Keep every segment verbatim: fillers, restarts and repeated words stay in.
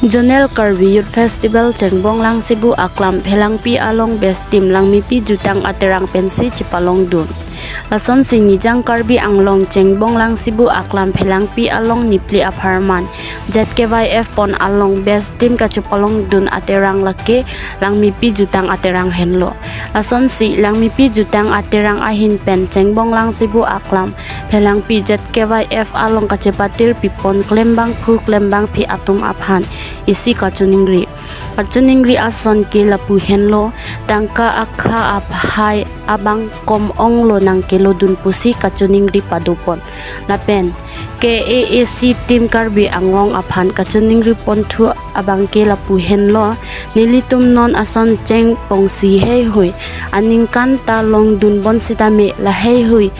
Zonal Karbi Youth Festival Chengbong Langsebu Aklam Phelangpi along best team Langmipi Jutang Aterang pensi chepalongdun. Lasonsi Nijang Karbi Anglong Chengbong Langsebu Aklam Phelangpi along niphli apharman Z K Y F pon along best team kachepalongdun aterang lake Langmipi Jutang Aterang henlo. Lasonsi Langmipi Jutang Aterang ahin pen Chengbong Langsebu Aklam Phelangpi Z K Y F along kachepatir pipon klembangphu klembangphi atum aphan isi kachiningri. Kachiningri ason ke lapu henlo, tangka akha aphai abang kom onglo nangkelodun pusi kachiningri padopon. Lapen K A A C team Karbi Anglong aphan kachiningri ponthu abang ke lapu henlo, nelitum non ason chengpongsi heihui aningkan ta longdunbon sitame la heihui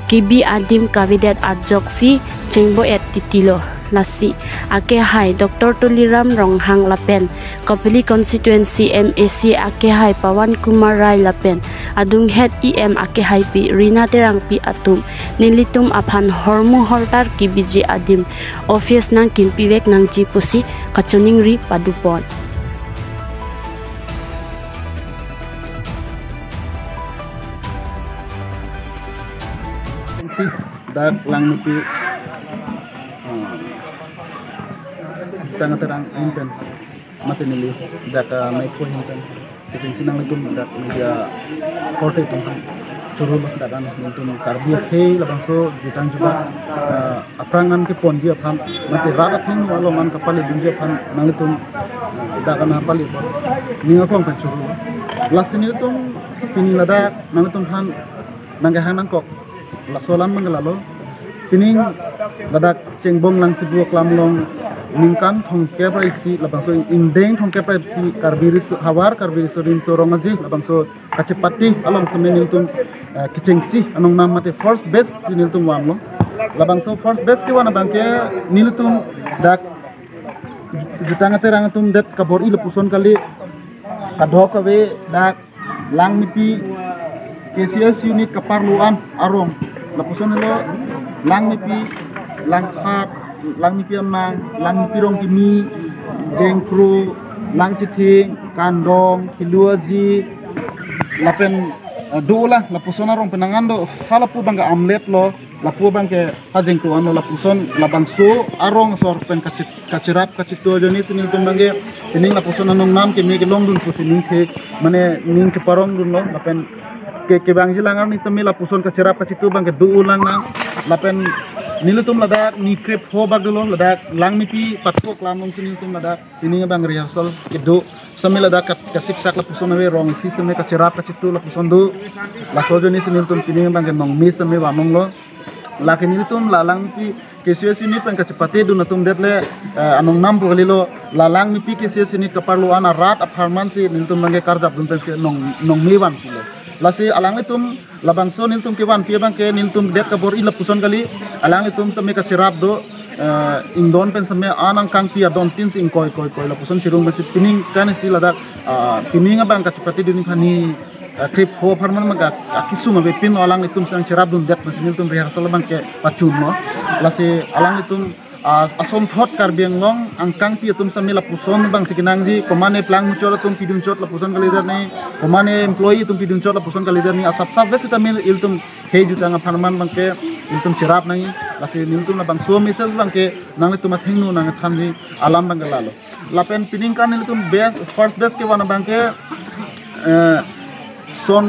kebi adim kavedet ajoksi chengbo-et titilo. Lasi akehai Doctor Tuliram Ronghang lapen Kopili constituency M A C akehai Pawan Kumar Rai lapen adunghet E M akehaipi Rina Terangpi atum nelitum aphan hormu hortar kebiji adim office nangkinpivek nangji pusi kachiningri padopon. Si dak Langmipi, ah, Jutang Aterang ahin pen mate neli dak, ah, mei pho ahin pen kechengsi nanglitum dak media korte atum aphan choro lo. Dak an nelitum Karbi akhei labangso jutang jubat, ah, aphrang an keponji aphan mate rat athengno along an kapaledunji aphan nanglitum, ah, dak an pale pon ning akong pen choro lo. Lasi nelitum pini ladak nanglitum aphan nangkehang nangkok laso alam abang ke lalo. Pining ladak Chengbong Langsebu Aklam along ningkan thomkep ra isi labangso ingdeng thomkep ra isi Karbi Riso, havar Karbi Riso Nimso Rong Aje labangso kachepate along sitame nelitum, eh, kechengsi anongnam mate first batch si nelitum vanlo. Labangso first batch kevan abang ke nelitum dak Jutang Aterang atum det kabor-i lapuson kali, kadokave dak Langmipi K C S unit kaparlo an arong. Lapuson helo Langmipi, Langkhat, Langmipi Amang, Langmipi Rongkimi, Jengkro, Langchithing, Kandong, Khiluaji, lapen, eh, dolang, lapuson arong penang an do, halapu abang ke amlet lo, lapu abang ke ha Jengkro an lo, lapuson labangso arong asor pen kachit kacherap kachitu ajoine si nelitum abang ke, pining lapuson anongnam keme kelongdun pusi ning the, mane ning cheparongdunlo, lapen ke, kevangji alang arni sitame lapuson kacherap kachitu abang ke dolang nang, lapen nelitum ladak ni krepho bak dolo, ladak Langmipi Patko Aklam along si nelitum ladak pining abang rehearsal kedo, sitame ladak kat-, kasiksak lapuson ave, rong isi sitame kacherap kachitu lapuson do, laso ajoine si nelitum pining abang ke nongme sitame vanonglo, lake nelitum la Langmipi K C S unit pen kachepatedun atum det le, eh, anongnam pu kalilo, la Langmipi K C S unit kaparlo an arat apharman si nelitum abang ke karjapdun pensi nong, nongme vanpilo. Lasi alanglitum labangso nelitum kevanpi abang ke nelitum det kabor-i lapuson kali, alanglitum sitame kacherap do, eh, ingdon pen sitame an angkangpi adon tin si ingkoi koi koi lapuson chirung pensi pining kan isi ladak, ah, pining abang kachepatedun aphan ni, eh, krepho apharman abang ke akesung avepin, alanglitum si nangcherapdundet pensi nelitum rehearsal abang ke pachunlo. Lasi alanglitum, ah, asonthot Karbi Anglong angkangpi atum sitame lapuson abang si kenangji, komane plangmuchot atum pidunchot lapuson kalidet nangji, komane employee atum pidunchot lapuson kalidet nangji, asapsap vet sitame ilitum khei jutang apharman abang ke ilitum cherap nangji. Lasi nelitum labangso message abang ke nanglitum athengno nangthanji alam abang ke lalo. Lapen pining kan nelitum batch, first batch kevan abang ke, eh, son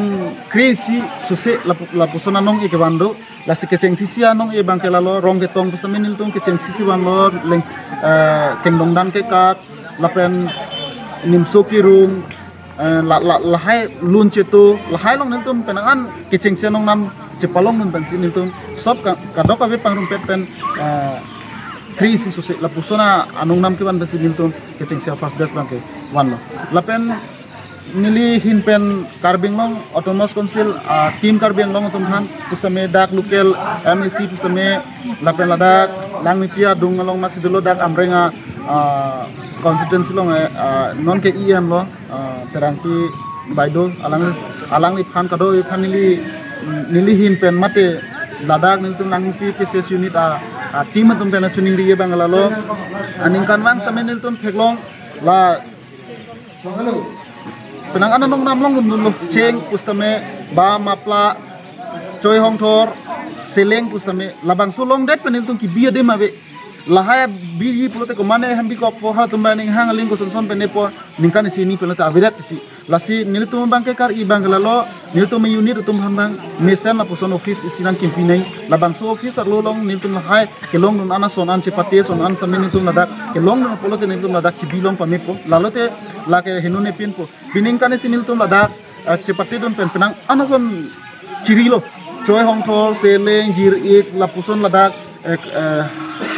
kre-isi sose lapu-, lapuson anong-e kevan do. Lasi kechengsi isi anong-e abang ke lalo, Rongketong pusitame nelitum kechengsi isi vanlo, leng, eh, kengdongdan kekat, lapen nimso kerung, eh, la, la, lahai lun chetu, lahai along nelitum penang an kechengsi anongnam chepalongdun pensi nelitum sob ka-, kadokave pangrumpet pen, eh, kre-isi sose lapuson anongnam kevan pensi nelitum kechengsi first batch abang ke vanlo. Lapen neli ahin pen Karbi Anglong Autonomous Council, ah, team Karbi Anglong atum aphan pusitame dak local M A C pusitame lapen ladak Langmipi adung along masi dolo dak Amreng a, ah, constituency along, eh, ah, non ke E M lo, ah, Terangpi Baideo alang, alangliphan kado-an aphan neli, neli ahin pen mate ladak nelitum Langmipi K C S unit a, A team atum pen choningri abang lalo. Aningkanvang sitame nelitum theklong la penang ana nong namlong dundunlo, cheng pusitame, ba mapla, choi hongthor, seleng pusitame, labangso longdet pen nelitum kebi adim ave. Lahai biji pulote komane hem bikokpo, halatum ba ninghang aling kosonson pen nepo, ningkan isi hini pulote avedet titi. Lasi nelitum abang ke kar-i abang lalo, nelitum unit atum aphan abang mesen lapuson office isi nangkimpi nai. Labangso office arlo along nelitum lahai kelongdun ana ason an chepate ason an sitame nelitum ladak kelongdun pulote nelitum ladak kebi long pamepo. Lalote lake henone pinpo. Pini ningkan isi nelitum ladak, eh, chepatedun pen penang ana ason chirilo. Choi hongthor, seleng, jir-ik, lapuson ladak, eh, eh,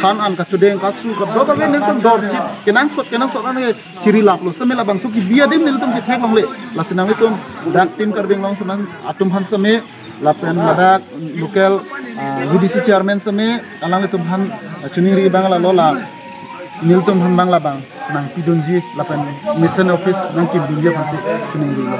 han an kachudeng, kasu, kadokave nelitum dorchit, kenangsot, kenangsot an chiri laplo. Sitame labangso kebi adim nelitum chetheklongle. Lasi nanglitum dak team Karbi Anglong Sonam atum aphan sitame, lapen ladak local, ah, V D C chairman sitame, alanglitum aphan, ah, choningri abang lalo la, nelitum aphan abang labang nangpidunji, lapen mesen office nangkimdunji aphansi choningrilo.